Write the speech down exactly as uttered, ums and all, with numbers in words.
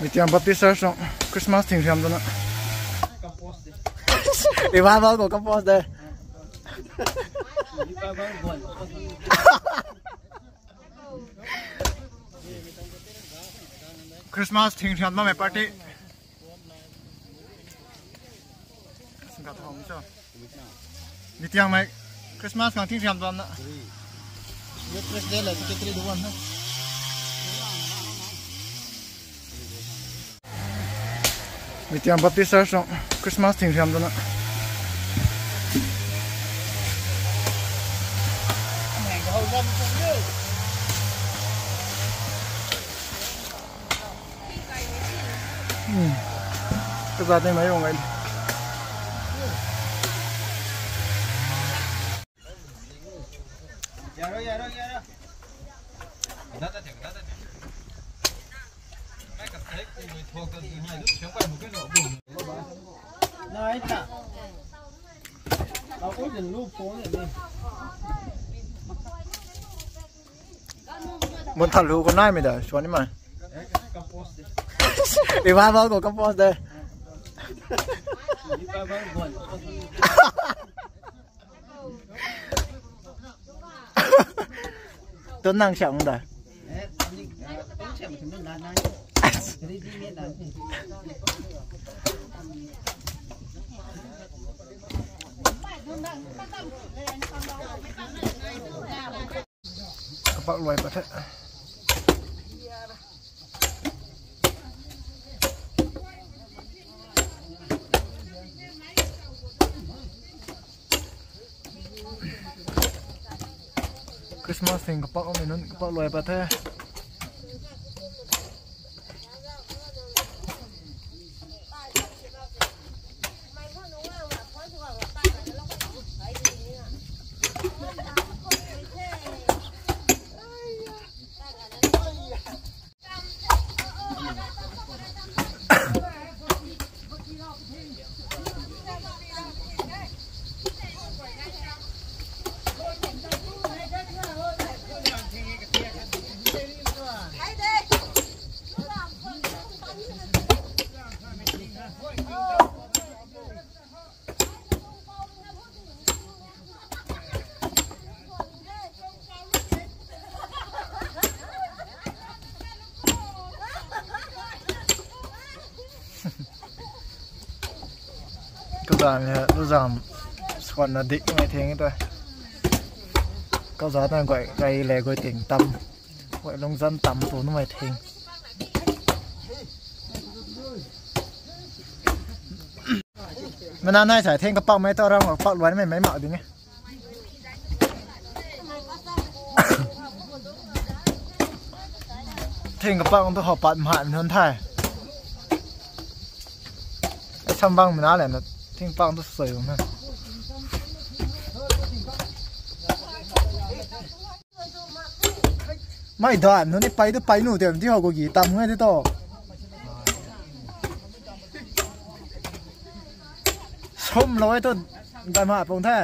Mitiang Baptist Church tuang Christmas thing siam twna. Revival khou compose de. Christmas thing siam bammei party. Mitiangmei Christmas khang thing siam bamna. Youth president la secretary duan na. Mitiang Baptist Church tuang Christmas thing siam twna. Kazat ni mei ong ai. Mun thalu khou naimei da suan ni mai. Revival khou compose de. Tun nang siam da. Kapak luai pat the. Christmas thing kapak mi nunc kapak luai pat the. Kazam hei luzam swan na dik mei thing ta. Kazat na guay kai le guay ting tam. Guay lungzan tam tu numei thing. Mana nai sai thing kapak mei ta ram kapak luan mei mei mak ding e. Thing kapak tu hou pat mhan nunc the. Sambang mei na le na thing pak tu sui na. Mei dan nunc ni pei tu pei nu tem ti hou khou gi tam ngai ti to. Sum lou e tu gay mah pung the.